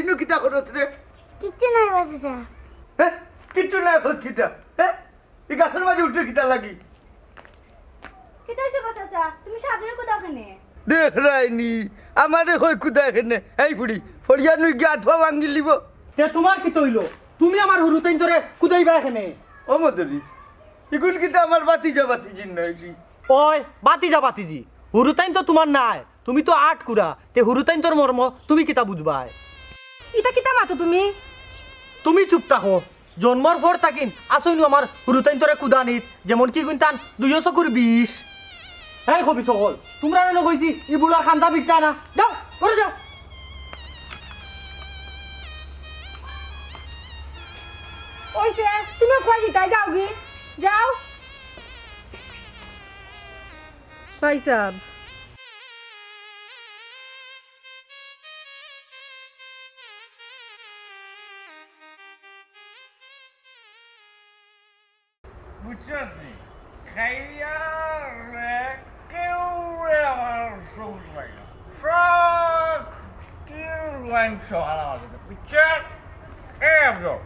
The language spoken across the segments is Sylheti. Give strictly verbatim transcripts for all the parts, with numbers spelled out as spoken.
ইনো কিতা করস রে? কিচ্ছু নাই বা চাচা। হে? কিচ্ছু নাই কস কিতা? হে? ই গাছর মাঝে উঠরে কিতার লাগি? কিতা অইছে বা চাচা? তুমি সাদরে কুদাও কেনে? দেখরায়নি, আমারে কয় কুদায় কেনে। এই ফুড়ি, ফড়িয়া নুই গিয়া আত-পাও ভাঙ্গিলিবো। তে তুমার কিতা অইলো? তুমি আমার হুরুতাইন্তরে কুদাইবায় কেনে? ও মদরিছ, ইগুন কিতা আমার ভাতিজা ভাতিজির নায়নি? অয়, ভাতিজা ভাতিজি। হুরুতাইন তো তুমার নায়, তুমি তো আটকুরা। তে হুরুতাইন্তর মর্ম তুমি কিতা বুঝবায়? ইতা কিতা মাতো তুমি? তুমি চুপ থাকো। জন্মর পর থাকিন আছইন নু আমার হুরুতাইন্তরে কুদানিত, যেমন কি ইগুইন তান দুইও চকুর বিষ। এই খবিছ অকল, তুমরারে নু কইছি, ই বুড়ার কান্দা বিকতায় না। যাও, ঘরো যাও। অইছে, তুমি কই দিতায় যাওগি? যাও। ভাইসাব। বুঝছস নি? খাইয়া রে কেউরে আমার চোখ লাগে না। সব তিন লাইন সমান আমার কাছে। বুঝছস? এই আফজল,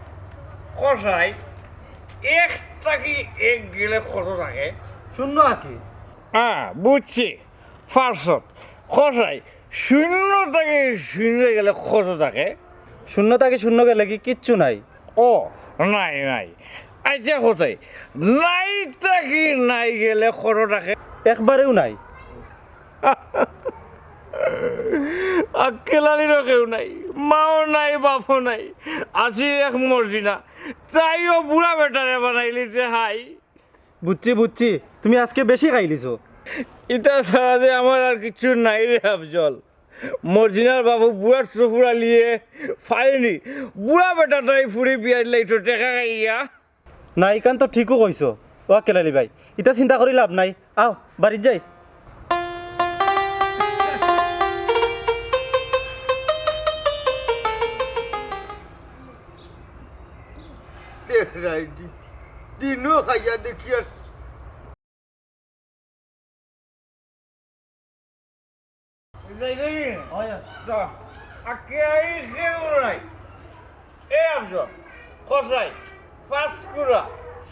কসাই, এক থাকি এক গেলে কত থাকে? শূন্য আকি? হ্যাঁ, বুঝছি। ফার্সত, কসাই, শূন্য থাকি শূন্য গেলে কত থাকে? শূন্য থাকি শূন্য গেলে কি কিচ্ছু নাই? ও, নাই, নাই। আচ্ছা, কসাই, নাই থাকি নাই গেলে কত থাকে? একবারেউ নাই। আক্কেল আলীরও কেউ নাই, মাও নাই, বাপও নাই, আছি এক মর্জিনা, তাইও বুড়া বেটারে বানাইলিছে হাই। বুঝছি, বুঝছি, তুমি আজকে বেশি খাইলিছো। ইতা ছাড়া যে আমার আর কিচ্ছু নাই রে আফজল। মর্জিনার বাপু বুড়ার চুফুরা লিয়ে পায়নি। বুড়া বেটাটাই ফুড়ি বিয়ার লাইতো টেকা খাইয়া। না, ইখান তো ঠিকউ কইছো। ও আক্কেল আলী ভাই, ইতা চিন্তা করি লাভ নাই। আও, বাড়িত যাই। দেখরায়নি, দিনও খাইয়া দেখি আর। এই যে, এই যে, অয়। যা, আগে এই কেউ নাই। এই আফজল, কসাই, পাঁচ কুড়া,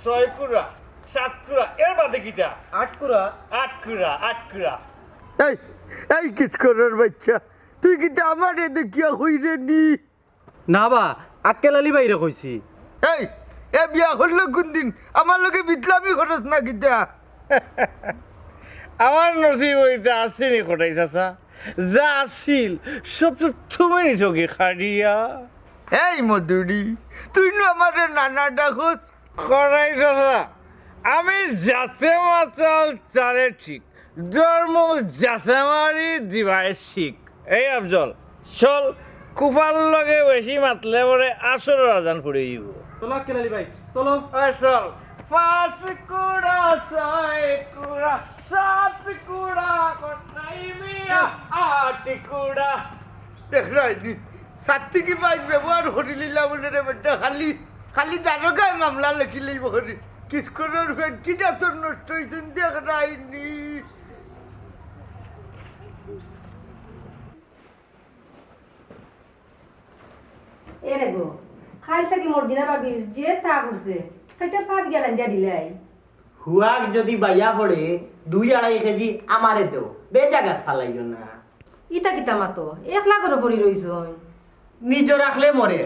ছয় কুড়া, সাত কুড়া, এর বাদে কিতা? আট কুড়া। আট কুড়া, আট কুড়া। এই, এই কিসকরর বাইচ্চা, তুই কিতা আমারে দেখিয়া কইরে নি? না বা, আক্কেল আলী ভাইরে কইছি। এই, এ বিয়া করলো কুনদিন? আমার লগে বিতলামি করস না কিতা? আমার নসিবো ইতা আছে নি কটাই চাচা? যা আছিল, সব তো তুমি নিছো গি কাড়িয়া। এই মদুড়ি, তুই নু আমারে নানা ডাকস। কটাই চাচা, আমি জাতে মাতাল তারে ঠিক, ধর্ম জাতে মারি দিবায় শিখ। এই আফজল, চল, কুফার লগে বেশি মাতলে পরে আসরর আজান পড়ি যাইবো। চলো আক্কেল আলী ভাই, চলো। এই চল, পাঁচ কুড়া, ছয় কুড়া, সাত কুড়া, কটাই মিয়া, আট কুড়া। দেখরায়নি, সাত থাকি পাঁচ ব্যবহার করিলিলা বুলে রে বেটা, খালি, খালি দারোগায় মামলা লেখিলাইবো করি। কিসকরর ফের কি জাতর নষ্ট অইছইন দেখরায়নি। এরে গো, কাইল থাকি মর্জিনা ভাবির যে তা করছে, সেটা ভাত গিয়া রান্ধিয়া দিলাই। হুয়াক যদি বাইয়া পড়ে, দুই আড়াই কেজি আমারে দেও, বেজাগাত ফালাইও না। ইতা কিতা মাতো, একলা ঘরো পড়ি রইছইন। নিজো রাখলে মরে,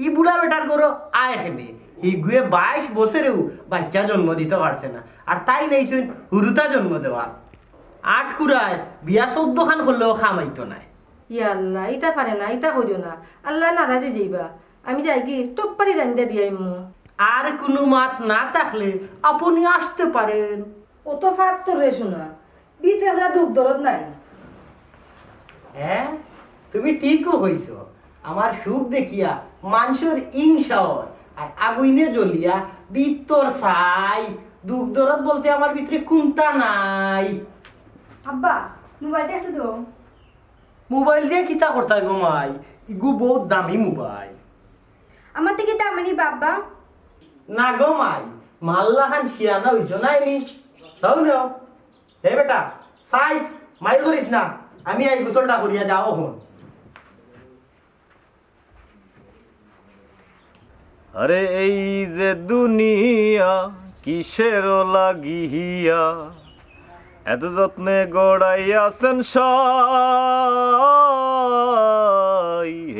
ই বুড়া বেটার ঘরো আয় কেনে। হিগুয়ে বাইশ বছরেও বাইচ্চা জন্ম দিতো পারছে না, আর তাইন আইছইন হুরুতা জন্ম দেওয়াত। আট কুড়ায় বিয়া চৌদ্দ খান করলেও কাম আইতো নায়। ইয়া আল্লাহ, ইতা পারে না, ইতা করিও না, আল্লায় নারাজ অইযাইবা। আমি যাইগি, টপ্পারি রান্ধিয়া দিয়াইমু। আর কুনু মাত না থাকলে আপনি আসতে পারেন। অত ফাত্তর রে সোনা, ভিতরে একটা দুখ দরদ নাই। হ্যাঁ, তুমি ঠিকউ কইছো। আমার সুখ দেখিয়া মানষর হিংসা অয়, আর আগুইনে জ্বলিয়া ভিতর ছাই। দুখ দরদ বলতে আমার ভিতরে কুন্তা নাই। আব্বা, মোবাইলটা একটু দাও। মোবাইল দিয়া কিতা করতায় গো মাই? ইগু বউত দামি মোবাইল। আমার থাকি দামি নি বা আব্বা? না গো মাই, মাল্লাখান শিয়ানা অইছো নায় নি? দাও নেও। হে বেটা, সাইজ মাইল করিস না। আমি আই গোসলটা করিয়া যাও অখন। আরে এই যে দুনিয়া কিসের লাগিয়া, এত যত্নে গড়াইয়াছেন সাই।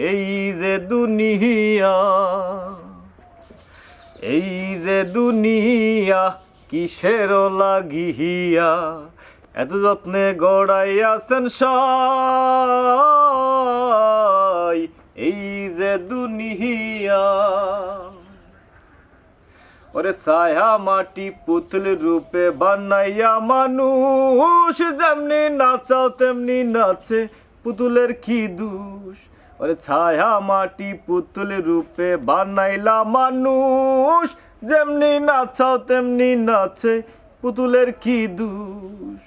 এই যে দুনিয়া, এই যে দুনিয়া কিসের লাগিয়া, এত যত্নে গড়াইয়াছেন সাই। এই যে দুনিয়া, ওরে ছায়া মাটি পুতুল রূপে বানাইয়া মানুষ যেমনি নাচাও তেমনি নাচে, পুতুলের কি দোষ? ওরে ছায়া মাটি পুতুল রূপে বানাইলা মানুষ, যেমনি নাচাও তেমনি নাচে, পুতুলের কি দোষ?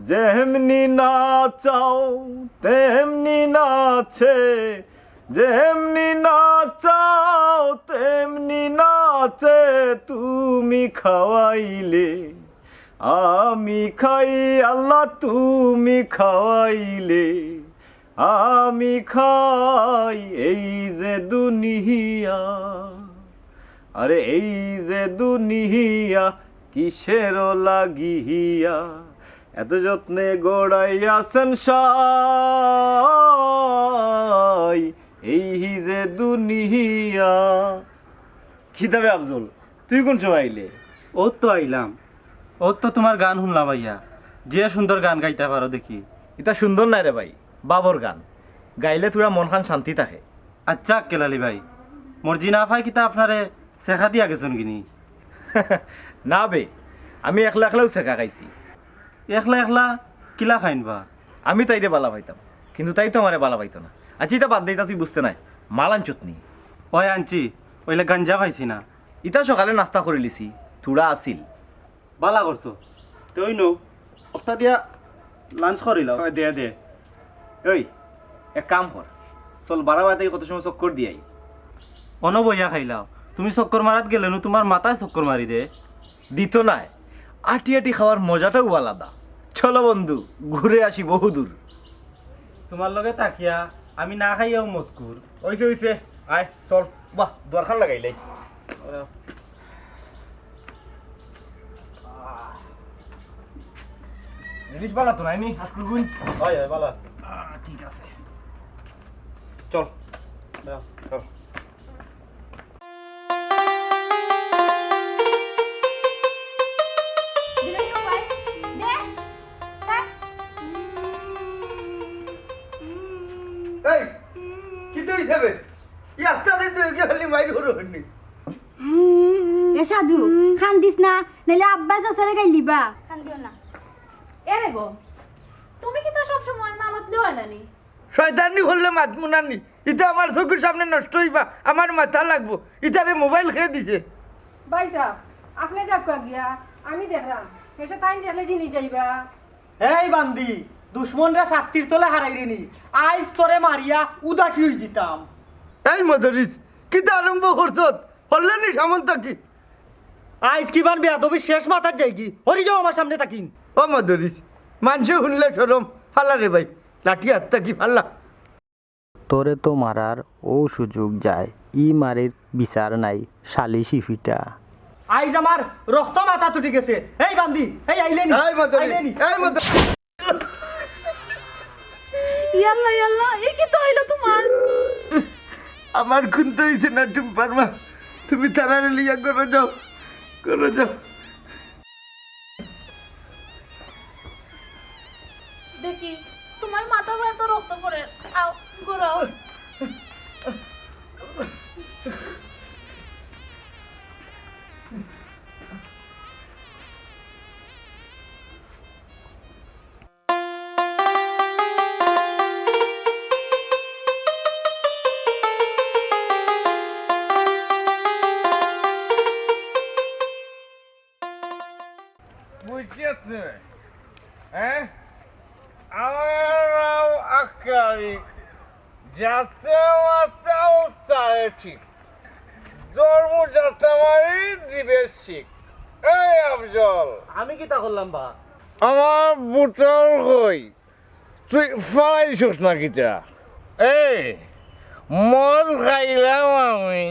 যেমনি নাচাও তেমনি নাচে, যেমনি নাচাও তেমনি নাচে। তুমি খাওয়াইলে আমি খাই, আল্লাহ তুমি খাওয়াইলে আমি খাই। এই যে দুনিয়া, আরে এই যে দুনিয়া কিসের লাগিয়া, এত যত্নে গড়াইয়াছেন সাই। এই যে দুনিয়া। কিতাবে আফজল, তুই কোন সময় আইলে? ও তো আইলাম, ও তো তুমার গান হুনলাম আইয়া। যে সুন্দর গান গাইতা পারো দেখি। ইতা সুন্দর নায় রে ভাই, বাবর গান। গাইলে থুড়া মনখান শান্তি থাকে। আচ্ছা আক্কেল আলী ভাই, মর্জি না পায় কিতা আপনারে ছেকা দিয়া গেছইন গিনি? না বে, আমি একলা একলাউ ছেকা খাইছি। একলা একলা কিলা খাইন বা? আমি তাইরে বালা পাইতাম, কিন্তু তাই তো আমারে বালা পাইতো না। আচ্ছা, ইতা বাদ দে, ইতা তুই বুঝতে নায়। মাল আনছত নি? অয় আনছি, অইলে গাঞ্জা পাইছি না। ইতা সকালে নাস্তা করিলিছি, থুড়া আছিল। বালা করছো। তে অইন, অখটা দিয়া lunch করিলাও। অয়, দে, দে। ওই, এক কাম কর, চল বারাবাতে কত সময় চক্কর দিয়াই। অনো বইয়া খাইলাও। তুমি চক্কর মারাত গেলে নু তুমার মাথায় চক্কর মারি দে। দিত নায়, আটি আটি খাওয়ার মজাটাও আলাদা। চলো বন্ধু, ঘুরে আসি বহুদূর। তুমার লগে থাকিয়া আমি না খাইয়াও মতকুর। অইছে, অইছে, আয়, চল। বাহ, দুয়ারখান লাগাইলাই। জিনিস বালা তো নাইনি, আজকুর গুণ? অয়, অয়, বালা আছে। আহ, ঠিক আছে। চল। চল। এই, কিতা অইছে বে? ই আস্তা দিন তুই কি খালি মাইর করো হইনি? এ সাধু, কান্দিস না, নাইলে আব্বায় চাচারে গাইল দিবা। কান্দিও না। এ রে গো, তুমি কিতা সব সময় না মাতলে অয় না নি? শয়তানি করলে মাতমু না নি? ইতা আমার চকুর সামনে নষ্ট অইবা, আমার মাথা লাগবো। ইতারে মোবাইল কে দিছে? ভাইসাব, আপনে যাউক্কা গিয়া, আমি দেখরাম। হেষে তাইন দেখলে জিনি যাইবা। এই বান্দি, দুশমনরে ছাত্তির তলে হারাইরে নি, আইজ তোরে মারিয়া উদাসী অইযিতাম। এই মদরিছ, কিতা আরম্ভ করছত? হরলে নি সামন থাকি? আইজ কিমান বেয়াদবি শেষ মাথাত যাইগি, হরি যাও আমার সামনে থাকিন। ও মদরিছ, মানষে হুনলে শরম, ফালা রে ভাই, লাঠি আত থাকি ফালা। তোরে তো মারার অউ সুযোগ যায়, ই মারির বিচার নাই, সালিশি ফিটা। আইজ আমার রক্ত মাথাত উঠি গেছে। এই বান্দি, এই আইলে নি, এই মদরিছ, আইলে নি। এই মদরিছ। ইয়াল্লা, ইয়াল্লা, ই কিতা অইলো তুমার? আমার কুন্তা অইছে না, টুম্পার মা। তুমি তাড়াতাড়ি লইয়া ঘরো যাও, ঘরো যাও। দেখি, তুমার মাথা বায় তো রক্ত পড়ের। আও, ঘরো আও। বুঝছত নি? হ্যাঁ? আমার নাম আক্কারি। যাতে মাতাও তারে ঠিক। ধর্ম যাতে মারি দিবে শিখ। এই আফজল। আমি কিতা করলাম বা? আমার বুটল কই? তুই ফালাইছস না কিতা? এই, মদ খাইলাম আমি,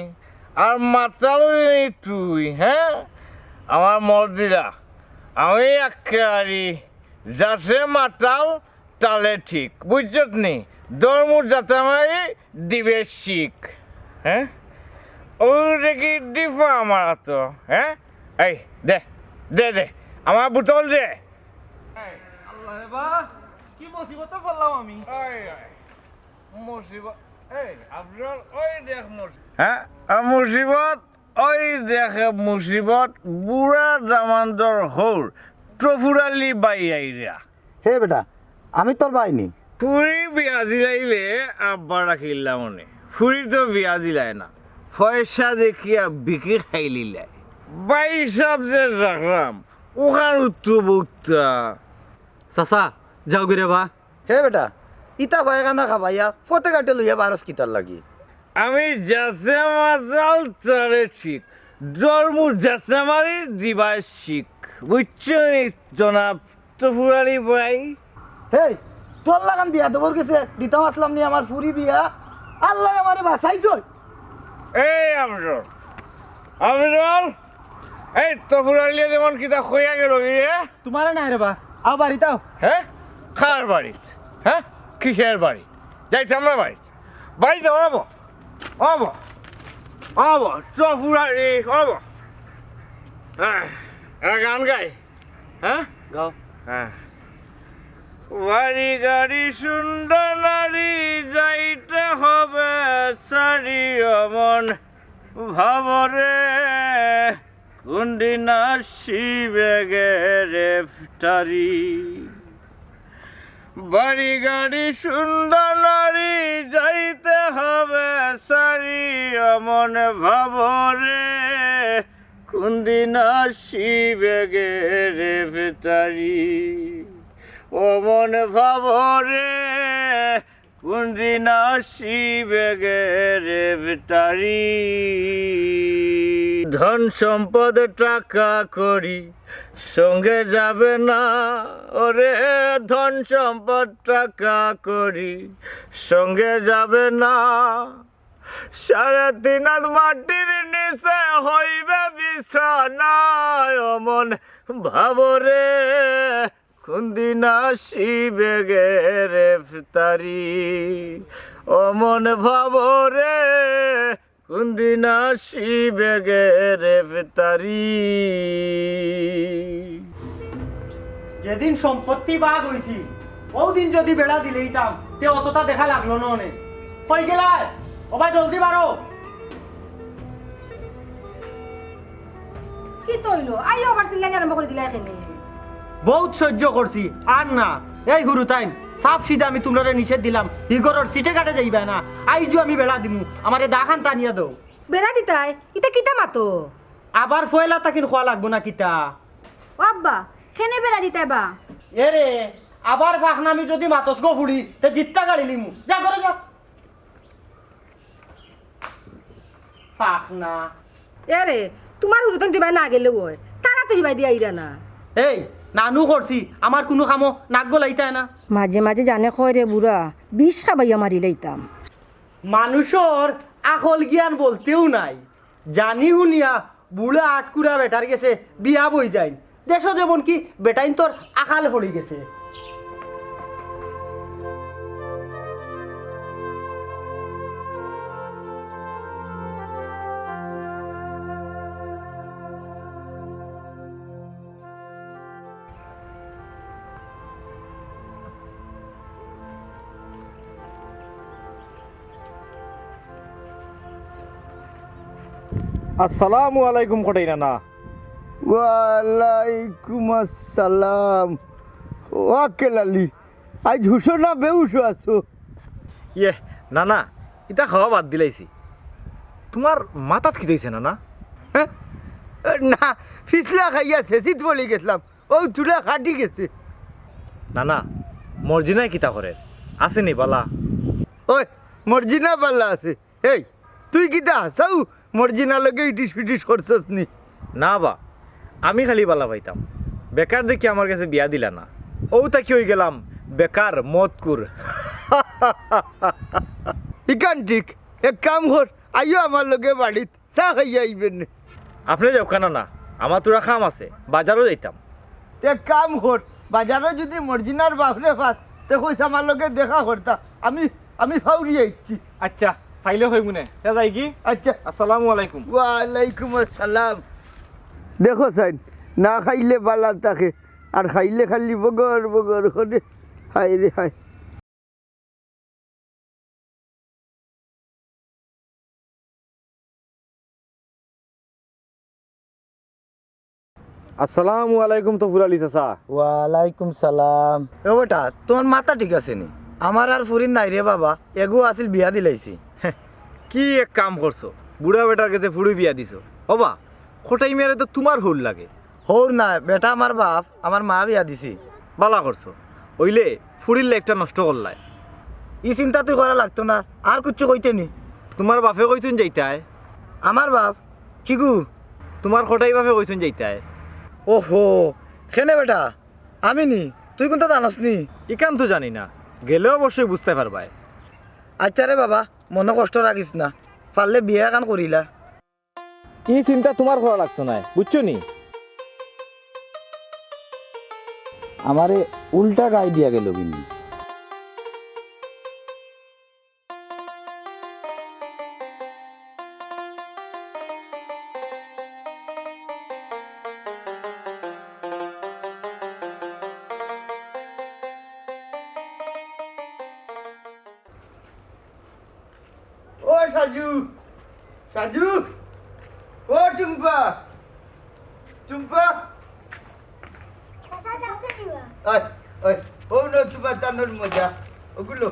আর মাতাল অইলি তুই, হ্যাঁ? আমার মর্জিনা, আমি একেবারে যাচে মাতাল তালে ঠিক, বুঝছত নি? ধরমু যাতা মারি দিবে শিক, হ্যাঁ? ও দেখি ডিফা আমার তো, হ্যাঁ? এই, দে, দে, দে, আমার বোতল দে। আল্লাহ রে বা, কি মুসিবতে পড়লাম আমি। এই, এই, মুসিবত, এই, আফজল, ওই দেখ মুসিবত। হ্যাঁ? আর মুসিবত, ওই দেখ মুসিবত, বুড়া দামান্দর হউর, তফুর আলী ভাই আইরা। হে বেটা, আমি তোর ভাই নি? ফুরি বিয়া দিলাইলে আব্বা রাখিলাম অনে। ফুরি তো বিয়া দিলায় না, পয়সা দেখিয়া বিকি খাইলিলায়। ভাই সাব যে রাখলাম, ওখান উত্তু বক্তা। চাচা, যাও গিরে বা। হে বেটা, ইতা পায়খানা খাবাইয়া ফতে কাটে লইয়া বারস কিতার লাগি? আমি যাচে মাতাল তালে ঠিক, ধরমু যাচা মারি দিবায় শিক। বুঝছো নি জনাব তফুর আলী ভাই? হেই, তোর লাখান বিয়াদবর গেছে দিতাম আছলাম নি আমার ফুরি বিয়া। আল্লায় আমারে বাঁচাইছইন। এই আফজল, আফজল, এই তফুর আলীয়ে যেমন কিতা কইয়া গেল গি রে? তুমারে নায় রে বা, আও বাড়িত আও। হ্যাঁ? কার বাড়িত? হ্যাঁ? কিসের বাড়িত? যাইতাম না বাড়িত। বাড়িত আও, আবো। আবো। আবো। তফুর আলী, আবো। হ্যাঁ, একটা গান গাই। হ্যাঁ? গাও। হ্যাঁ। বাড়ি গাড়ি সুন্দর নারী যাইতে হবে সারি অমন ভাবরে। কোন দিন আসিবে গ্রেফতারি? বাড়ি গাড়ি সুন্দর নারী যাইতে হবে সারি অমন ভাবরে। কোন দিন আসিবে গ্রেফতারি? অমন ভাবরে। কোন দিন আসিবে গ্রেফতারি? ধন সম্পদ টাকা কড়ি সঙ্গে যাবে না, ওরে ধন সম্পদ টাকা কড়ি সঙ্গে যাবে না। সাড়ে তিন হাত মাটির নিচে হইবে বিছানা, অমন ভাবরে। কোন দিন আসিবে গ্রেফতারি? অমন ভাবরে। কোন দিন আসিবে গ্রেফতারি? যেদিন সম্পত্তি ভাগ অইছিল, অউ দিন যুদি বেড়া দিলাইতাম, তে অততা দেখা লাগলো না অনে। কই গেলায়? ও ভাই, জলদি বারো। কিতা অইলো? আইয়া আবার চিল্লানি আরম্ভ করি দিলায় কেনে? বউত সইজ্য করছি, আর না। এই হুরুতাইন, সাফ সিধা আমি তুমরারে নিষেধ দিলাম, হি ঘরর সিটে কাটে যাইবায় না। আইজউ আমি বেড়া দিমু, আমারে দাখান টানিয়া দেও। বেড়া দিতায়? ইতা কিতা মাতো? আবার ফয়লা থাকিন কওয়া লাগবো না কিতা? ও আব্বা, কেনে বেড়া দিতায় বা? এরে, আবার ফাখনামি যুদি মাতস গো ফুড়ি, তে জিত্তা গাড়ি লিমু। যা ঘরো যা। ফাখনা। এরে, তুমার হুরুতাইন দিবায় না গেলেও অয়, তারা তো হিবায় দিয়া আইরা না। এই, নানু করছি, আমার কুনু কামো নাক গলাইতায় না। মাঝে মাঝে জানে কয় রে বুড়া, বিষ খাবাইয়া মারিলাইতাম। মানুষর আকল জ্ঞান বলতেউ নাই, জানি হুনিয়া বুড়া আটকুরা বেটার গেছে বিয়া বই যাইন। দেশো যেমন কি বেটাইন্তর আকাল পড়ি গেছে। আসসালামু আলাইকুম কটাই নানা। ওয়ালাইকুম আসসালাম। ও আক্কেল আলী, আইজ হুশো না বেহুশো আছো? ইয়ে, নানা, ইতা খাওয়া বাদ দিলাইছি। তুমার মাথাত কিতা অইছে নানা? হ্যাঁ? না, ফিছলা খাইয়া ছেছিত পড়ি গেছলাম। অউ তুলা কাটি গেছে। নানা, মর্জিনায় কিতা করের? আছে নি বালা? ওই, মর্জিনা বালা আছে। এই, তুই কিতা হাছাউ মর্জিনার লগে ইটিস পিটিস করছস নি? না বা, আমি খালি বালা পাইতাম। বেকার দেখি আমার গেছে বিয়া দিলা না। অউ থাকি অইগেলাম বেকার মদকুর। ইখান ঠিক, এক কাম কর, আইও আমার লগে বাড়িত। চা খাইয়া আইবেনে। আপনে যাউক্কা না, না, আমার থুড়া কাম আছে, বাজারো যাইতাম। তে এক কাম কর, বাজারো যুদি মর্জিনার বাফরে পাস, তে কইস আমার লগে দেখা করতা, আমি, আমি ফাউরি আইছি। আচ্ছা, পাইলে কইমুনে। তে যাইগি? আচ্ছা। আসসালামু আলাইকুম। ওয়ালাইকুম আসসালাম। দেখো চাইন, না খাইলে বালা থাকে, আর খাইলে খালি বগর বগর করে। হায় রে হায়। আসসালামু আলাইকুম তফুর আলী চাচা। ওয়ালাইকুম সালাম। এ বেটা, তুমার মাথা ঠিক আছে নি? আমার আর ফুরির নাই রে বাবা, এগু আছিল বিয়া দিলাইছি। কি এক কাম করছো, বুড়া বেটার গেছে ফুড়ি বিয়া দিছো। ওবা, কটাই মিয়ারে তো তুমার হউর লাগে। হউর না, বেটা আমার বাফ, আমার মা বিয়া দিছি। বালা করছো, অইলে ফুড়ির লাইফটা নষ্ট করলায়। ই চিন্তা তুই করা লাগতো না, আর কুচ্ছু কইতে নি। তুমার বাফে কইছইন যাইতায়? আমার বাফ? কিগু? তুমার কটাই বাফে কইছইন যাইতায়। ওহো, কেনে বেটা? আমি নি? তুই কুন্তা জানস নি? ইখান তো জানি না, গেলে অবশ্যই বুঝতায় পারবায়। আচ্ছা রে বাবা, মনো কষ্ট রাখিস না, পারলে বিয়া এখান করিলা। ই চিন্তা তুমার করা লাগতো নায়, বুঝছো নি? আমারে উল্টা গাই দিয়া গেল কিন্তু। ও সাজু, সাজু, ও টুম্পা, টুম্পা। চাচা, চাচা, কিবা? ওই, ওই, ও নো তুমার তানোর মজা। ওগুলো,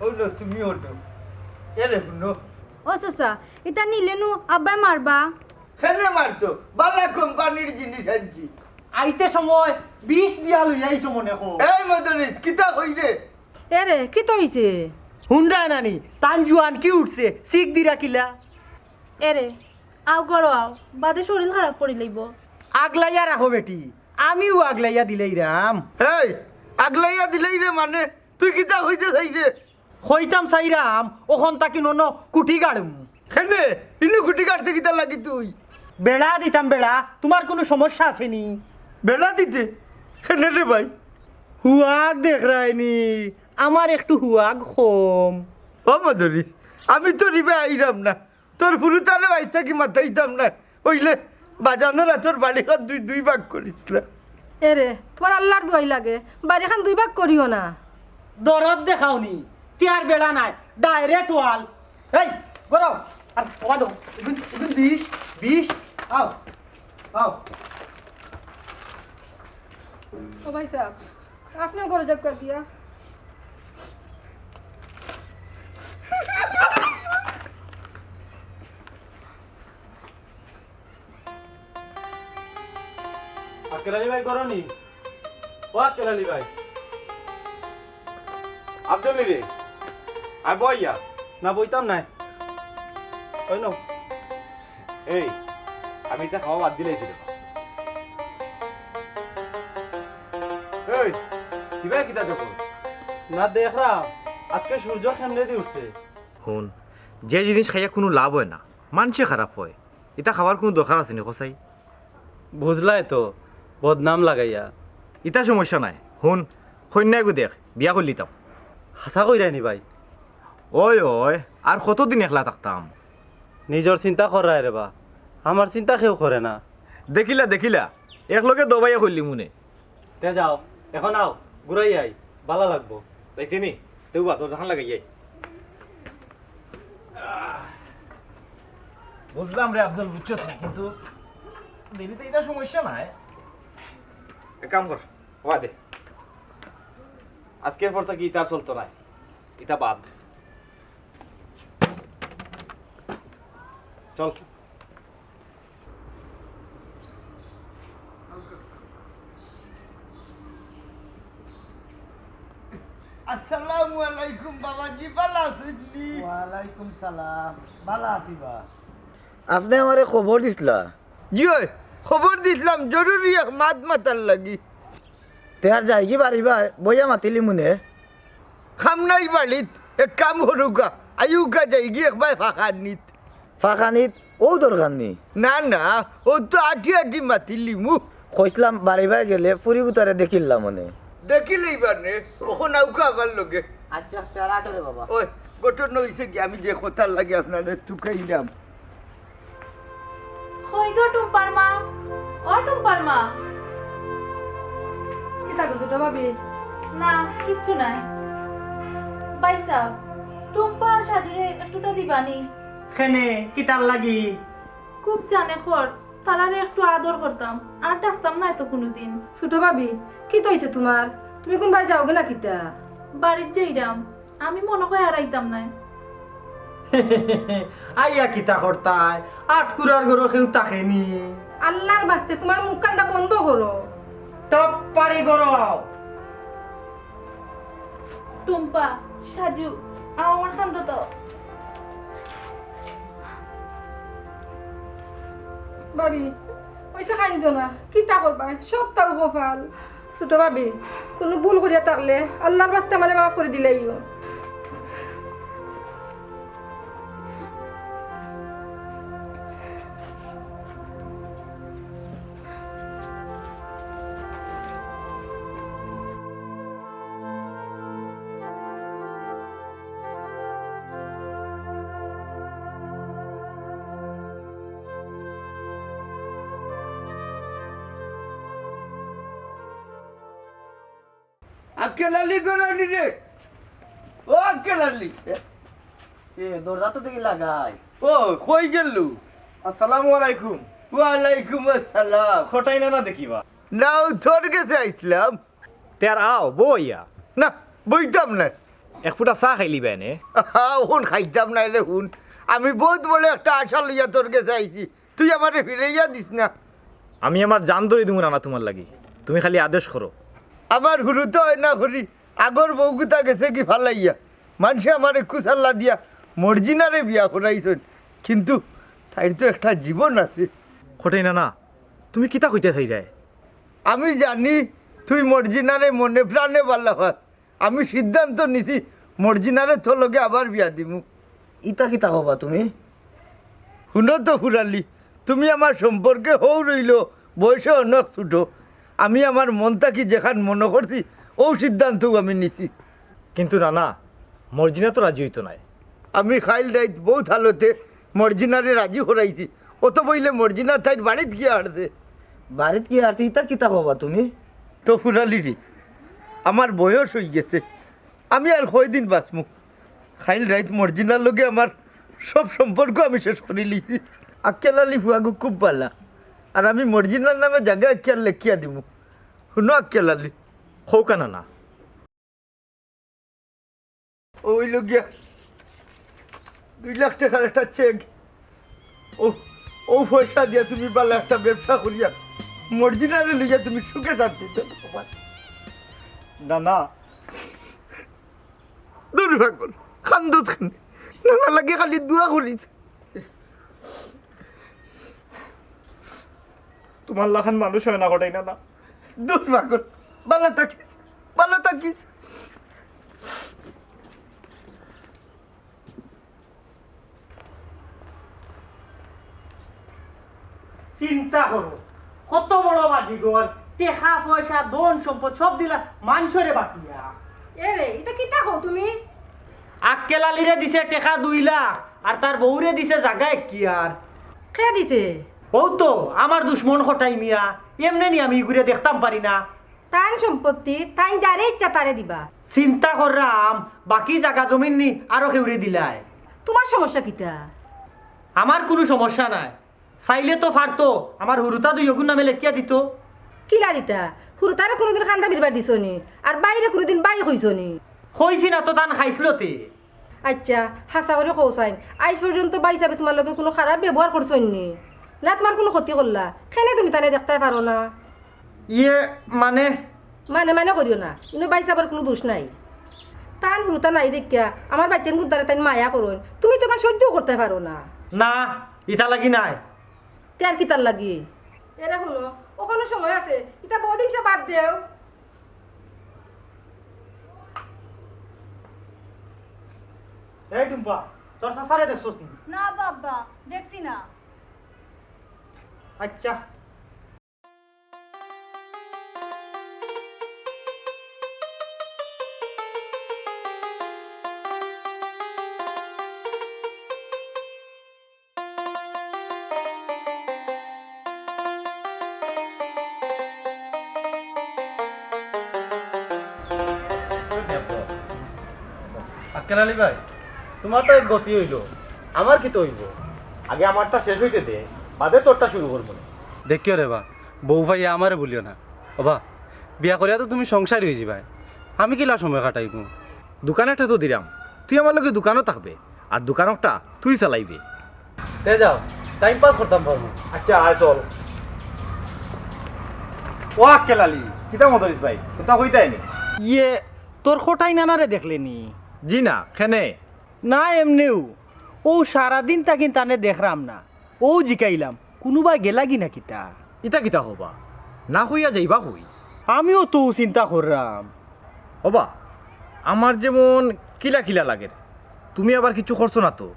ও নো তুমি ওঠো। এরে হুনো। ও চাচা, ইতা নিলে নু আব্বায় মারবা। কেনে মারতো? বালা কোম্পানির জিনিস আনছি। আইতে সময় বিষ দিয়া লইয়া আইছো মনে কর। এই মদরিস, কিতা কইরে? এরে, কিতা অইছে? হুনরা নানি, তান জুয়ান কি উঠছে, সিক দিরা কিলা? এরে, আও ঘরো আও, বাদে শরীল খারাপ করি লইবো। আগলাইয়া রাখো বেটি, আমিও আগলাইয়া দিলাইরাম। এই, আগলাইয়া দিলাইরে মানে, তুই কিতা কইতে চাইরে? কইতাম চাইরাম, অখন থাকি নন কুটি গাড়মু। কেনে? ইনো কুটি গাড়তে কিতা লাগি তুই? বেড়া দিতাম বেড়া, তুমার কুনু সমস্যা আছে নি? বেড়া দিতে? কেনে রে ভাই? হুয়াগ দেখরায়নি, আমার একটু হুয়াগ কম। ও মদরি, আমি তো রিবে আইরাম না। তোর ফুরুতারে বাইস থাকি মাতাইতাম না। অইলে বাজানো রাতর বাড়িখান দুই, দুই ভাগ করিস না। এরে, তুমার আল্লার দোয়াই লাগে, বাড়িখান দুই ভাগ করিও না। দরদ দেখাও নি, তিয়ার বেড়া নাই, direct wall। এই, গরম, আর কমা দেও, এগুন, এগুন বিষ, বিষ, আও, আও। ও ভাই সাহেব, আপনে ঘরো যাউক্কা গিয়া। আক্কেল আলী ভাই ঘরো নি? ও আক্কেল আলী ভাই। আব্দুল রে, আয় বইয়া। না, বইতাম নায়। ওই নাও। এই, আমি ইতা খাওয়া বাদ দিলাইছি রে। এই, কিবা কিতা দেখো? না দেখরাম, আজকে সূর্য কেমনে দি উঠছে। হুন, যে জিনিস খাইয়া কুনু লাভ অয় না, মানষে খারাপ কয়, ইতা খাওয়ার কুনু দরকার আছে নি কছাই? বুঝলায় তো, বদনাম লাগাইয়া। ইতা সমস্যা নাই, হুন, কইন্যা এগু দেখ, বিয়া করিলিতাম। হাছা কইরায় নি ভাই? ওই, ওই, আর কতদিন একলা থাকতাম? নিজর চিন্তা কররায় রে বা, আমার চিন্তা কেউ করে না। দেখিলা, দেখিলা, একলগে দবাইয়া করিলিমুনে। তে যাও, এখন আও, ঘুরাই আই, বালা লাগবো। যাইতে নি? তেউ বা, দরজাখান লাগাই আই। বুঝলাম রে আফজল, বুঝছস না, কিন্তু দেরিতে ইতা সমস্যা নাই। এক কাম কর, ওয়া দে। আজকের পর থাকি ইতা চলতো নায়, ইতা বাদ। চল। আসসালামু আলাইকুম বাবাজি, বালা আছইন নি? ওয়ালাইকুম সালাম, বালা আছি বা। আপনে আমারে খবর দিছলা? জি অয়, খবর দিছলাম, জরুরি এক মাত মাতার লাগি। তে আর যাইগি বাড়িবায়, বইয়া মাতিলিমুনে। কাম নাই বাড়িত, এক কাম করুক্কা, আইউক্কা যাইগি একবায় ফাঁকানিত। ফাঁকানিত? ও দরকার নি। না, না, ও তো আটি আটি মাতিলিমু। কইছলাম বাড়ি বায় গেলে ফুরি গুতারে দেখিলাম মানে। দেখিলেই বানে, অখন আউক্কা আমার লগে। আচ্ছা, আচ্ছা, আর আটো রে বাবা। ওই, ঘটনা অইছে কি, আমি যে কথার লাগি আপনারে তুকাইলাম। কই গো টুম্পার মা? ও টুম্পার মা। কিতা গো ছোট ভাবি? না, কিচ্ছু নাই। ভাইসাব, টুম্পা আর সাজুরে একটু তো দিবানি। কেনে, কিতার লাগি? খুব জানে খর, তারারে একটু আদর করতাম, আর ডাকতাম না এত কোনোদিন। ছোট ভাবি, কিতা অইছে তুমার? তুমি কুনবায় যাওগি না কিতা? বাড়িত যাইরাম, আমি মনো কয় আর আইতাম নায়। আইয়া কিতা করতায়? আটকুরার ঘরো কেউ থাকেনি। আল্লার বাস্তে তুমার মুখখানটা বন্ধ করো। টপ পারি করো। টুম্পা, সাজু, আও আমার কান্দো তো। ভাবি, অইছে কাইন্দো না, কিতা করবায়, সবতাউ কপাল। ছোট ভাবি, কুনু ভুল করিয়া থাকলে আল্লার বাস্তে আমারে মাফ করি দিলাইও। আক্কেল আলী ঘরো নি রে? ও আক্কেল আলী। এ, দরজা তো দেখি লাগাই। ও, কই গেলু? আসসালামু আলাইকুম। ওয়ালাইকুম আসসালাম। কটাই নানা দেখিবা? না, ও তোর গেছে আইছলাম। তে আর আও, বইয়া। না, বইতাম না। এক ফুটা চা খাইলিবায় নে। আহা, অখন খাইতাম নায় রে, হুন। আমি বউত বড় একটা আশা লইয়া তোর গেছে আইছি। তুই আমারে ফিরাইয়া দিস না। আমি আমার জান ধরি দিমু নানা তুমার লাগি, তুমি খালি আদেশ করো। আমার হুরুতা অয় না করি, আগর বউগুতা গেছেগি ফালাইয়া। মানষে আমারে কুচাল্লা দিয়া মর্জিনারে বিয়া করাইছইন, কিন্তু তাইর তো একটা জীবন আছে। কটাই নানা, তুমি কিতা কইতায় চাইরায়? আমি জানি তুই মর্জিনারে মনে প্রাণে ভালা পাস, আমি সিদ্ধান্ত নিছি, মর্জিনারে তোর লগে আবার বিয়া দিমু। ইতা কিতা কবা তুমি? হুনো তো ফুরালি, তুমি আমার সম্পর্কে হউ রইলো, বয়সে অনেক ছোট। আমি আমার মন থাকি যেখান মনো করছি, অউ সিদ্ধান্তউ আমি নিছি। কিন্তু নানা, মর্জিনা তো রাজি অইতো নায়। আমি কাইল রাইত বউত হালতে মর্জিনারে রাজি করাইছি। অত বইলে মর্জিনা তাইর বাড়িত গিয়া হারছে। বাড়িত গিয়া হারছে, ইতা কিতা কবা তুমি? তো ফুরালি রে, আমার বয়স অইগেছে, আমি আর কয়দিন বাঁচমু? কাইল রাইত মর্জিনার লগে আমার সব সম্পর্ক আমি শেষ করিলিছি। আক্কেল আলী ফুয়াগু খুব ভালা, আর আমি মর্জিনার নামে জাগা আক্কিয়ার লেখিয়া দিমু। হুনো আক্কেল আলী। কউক্কা নানা। অউ অইলো গিয়া দুই লাখ টেকার একটা চেক। অউ, অউ পয়সা দিয়া তুমি ভালা একটা ব্যবসা করিয়া মর্জিনারে লইয়া তুমি সুখে শান্তিতে থাকবা। নানা। দূর পাগল, কান্দত কেনে? নানার লাগি খালি দোয়া করিস। তুমার লাখান মানুষ অয় না কটাই নানা। দূর পাগল, ভালা থাকিস, ভালা থাকিস। চিন্তা করো, কত বড় বাজিঘর, টেকা পয়সা, ধন সম্পদ সব দিলা মানষরে বাটিয়া। এ রে, ইতা কিতা কও তুমি? আক্কেল আলীরে দিছে টেকা দুই লাখ, আর তার বউরে দিছে জাগা এক্কিয়ার। কে দিছে? অউ তো, আমার দুশমন কটাই মিয়া, এমনে নি আমি ইগুরে দেখতাম পারি না। তান সম্পত্তি, তাইন যারে ইচ্ছা তারে দিবা। চিন্তা কররাম, বাকি জাগা জমিন নি আরো কেউরে দিলায়। তুমার সমস্যা কিতা? আমার কুনু সমস্যা নাই, চাইলে তো পারতো আমার হুরুতা দুইওগুর নামে লেখিয়া দিতো। কিলা দিতা? হুরুতারে কুনুদিন কান্দা বিরবার দিছো নি? আর বাইরে কুনুদিন বাই কইছো নি? কইছি না তো, তান খাইছলতে। আইচ্ছা, হাছা করি কও চাইন, আইজ পর্যন্ত ভাইসাবে তুমার লগে কুনু খারাপ ব্যবহার করছইন নি? না তুমার কুনু ক্ষতি করলা? কেনে তুমি তানে দেখতায় পারো না? ইয়ে, মানে? মানে মানে করিও না, ইনো ভাইসাবর কুনু দুষ নাই। তান হুরুতা নাই দেখিয়া আমার বাইচ্চাইন কুন্তারে তাইন মায়া করইন, তুমি তো ইখান সহ্যও করতায় পারো না। না, ইতার লাগি নায়। তে আর কিতার লাগি? এরে হুনো, অখনো সময় আছে, ইতা বউত হিংসা বাদ দেও। এই টুম্পা, তোর চাচারে দেখছস নি? না বাবা, দেখছি না। আচ্ছা। আক্কেল আলী ভাই, তুমার তো এক গতি অইলো, আমার কিতা অইবো? আগে আমারটা শেষ অইতে দে, বাদে তোরটা শুরু করবো নে। দেখিও রে বা, বউ পাইয়া আমারে ভুলিও না। ও বা, বিয়া করিয়া তো তুমি সংসারী অইযিবায়, আমি কিলা সময় কাটাইমু? দোকান একটা তো দিরাম, তুই আমার লগে দোকানো থাকবে, আর দোকানটা তুই চালাইবে। তে যাও, time pass করতাম পারমু। আচ্ছা, আয় চল। ও আক্কেল আলী, কিতা মদরিছ ভাই, কিতা কইতায় নি? ইয়ে, তোর কটাই নানারে দেখলে নি? জি না, কেনে? না, এমনেউ। অউ সারাদিন থাকি তানে দেখরাম না। অউ জিকাইলাম, কুনুবায় গেলাগি না কিতা? ইতা কিতা কও বা? না কইয়া যাইবা কই? আমিও তো চিন্তা কররাম। ও বা, আমার যেমন কিলা কিলা লাগের, তুমি আবার কিচ্ছু করছো না তো?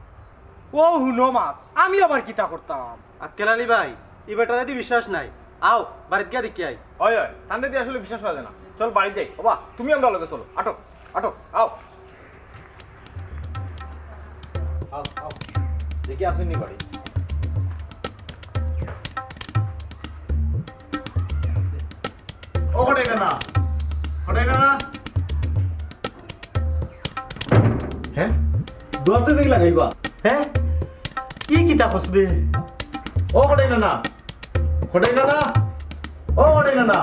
ও হুনো মা, আমি আবার কিতা করতাম? আক্কেল আলী ভাই, ই বেটারেদি বিশ্বাস নাই। আও, বাড়িত গিয়া দেখি আই। অয়, অয়, তানরেদি আসলে বিশ্বাস করা যায় না। চল বাড়িত যাই। ও বা, তুমি আমরার লগে চলো। আটো, আটো, আও। আও, আও। দেখি আছে নি বাড়ি। ও কটাই নানা। কটাই নানা। হে? দুয়ারত দেখি লাগাইবা? হে? ই কিতা কছ বে? ও কটাই নানা। কটাই নানা। ও কটাই নানা।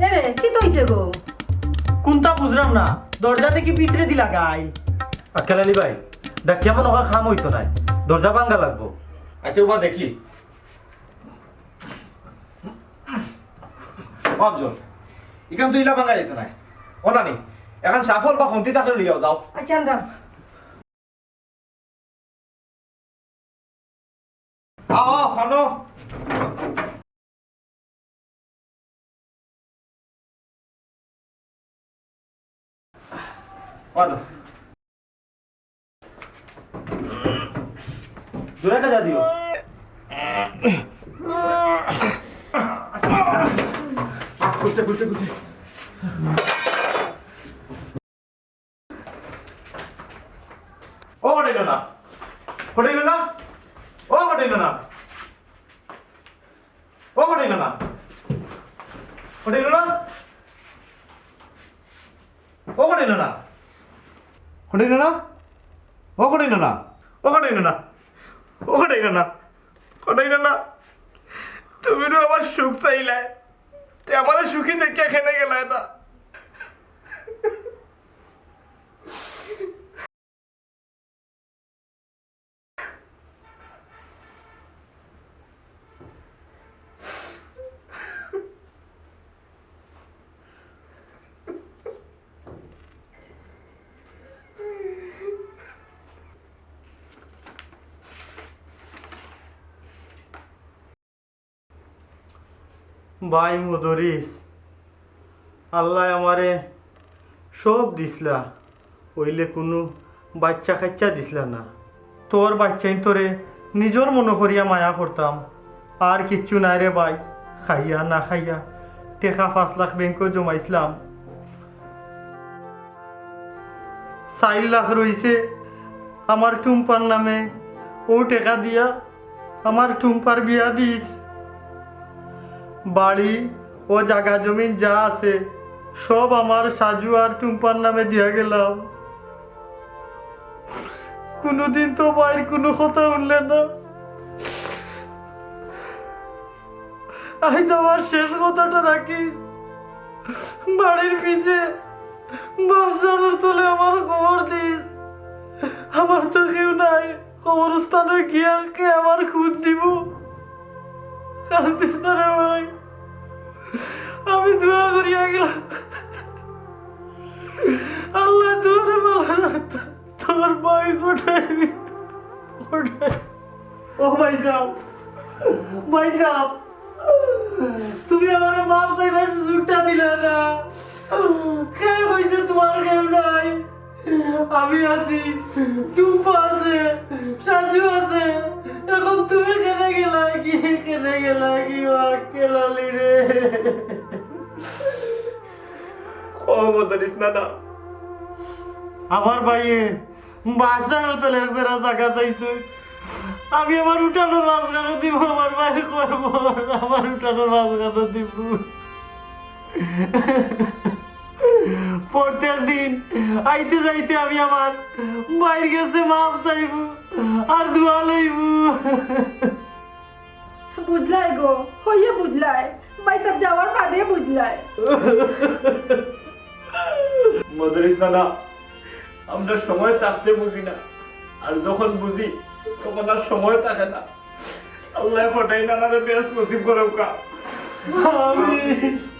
এরে, কিতা অইছে গো? কুনতা বুঝরাম না। দরজা দেখি ভিতরেদি লাগাই। আক্কেল আলী ভাই, ডাকিয়া মনো অয় কাম অইতো নায়। দরজা ভাঙ্গা লাগবো। আচ্ছা, ও বা দেখি। বাপ জন, ইখান তো ইলা ভাঙ্গা যাইতো নায়। ও নানি, এখান শাফল বা খন্তি থাকলে লইয়াও যাও। আচ্ছা, আনরাম। আও, আও, খানো। বাদো। জোরে কাজা দিও। খুলছে, খুলছে, খুলছে। ও কটাই নানা। কটাই নানা। ও কটাই নানা। ও কটাই নানা। কটাই নানা। ও কটাই নানা। কটাই নানা। ও কটাই নানা। ও কটাই নানা। ও কটাই নানা। কটাই নানা। তুমি তো আমার সুখ চাইলায়। তে আমারে সুখী দেখিয়া কেনে গেলায় না। ভাই মুদরিস, আল্লায় আমারে সব দিছলা, অইলে কুনু বাইচ্চা-কাইচ্চা দিছলা না। তোর বাইচ্চাইন্তরে নিজর মনো করিয়া মায়া করতাম। আর কিচ্ছু নায় রে ভাই, খাইয়া না খাইয়া টেকা পাঁচ লাখ ব্যাংকো জমাইছলাম। চাইর লাখ রইছে আমার টুম্পার নামে, অউ টেকা দিয়া আমার টুম্পার বিয়া দিস। বাড়ি ও জাগা জমিন যা আছে, সব আমার সাজু আর টুম্পার নামে দিয়া গেলাম। কুনুদিন তো ভাইর কুনু কথা হুনলে না। আইজ আমার শেষ কথাটা রাখিস। বাড়ির পিছে বাঁশঝাড়র তলে আমার কবর দিস। আমার তো কেউ নাই, কবরস্থানো গিয়া কে আমার খুঁজ নিবো? কান্দিস না রে ভাই, আমি দোয়া করিয়া গেলাম, আল্লায় তোরে ভালা রাখতা। তোর ভাই কোথায়? কোথায়? ও ভাইসাব, ভাইসাব, তুমি আমারে মাফ চাইবার সুযোগটা দিলা না। কে কইছে তুমার কেউ নাই? আমি আছি, টুম্পা আছে, সাজু আছে, এখন তুমি কেনে গেলায় গি, কেনে গেলায় গি, ও আক্কেল আলী রে? ও মদরিছ নানা, আমার ভাইয়ে বাসার তো লেখছেরা জাগা চাইছে। আমি আমার উঠানোর মাঝখানো দিব, আমার ভাইয়ে কইব, আমার উঠানোর মাঝখানো দিব। প্রত্যেক দিন আইতে যাইতে আমি আমার ভাইর গেছে মাফ চাইব আর দোয়া লইব। বুঝলায় গো, হইয়া বুঝলায়, ভাইসাব যাওয়ার বাদে বুঝলায়। মদরিছ নানা, আমরা সময় থাকতে বুঝি না, আর যখন বুঝি তখন আর সময় থাকে না। আল্লায় কটাই নানারে বেহেস্ত নসিব করউক্কা। আমিন।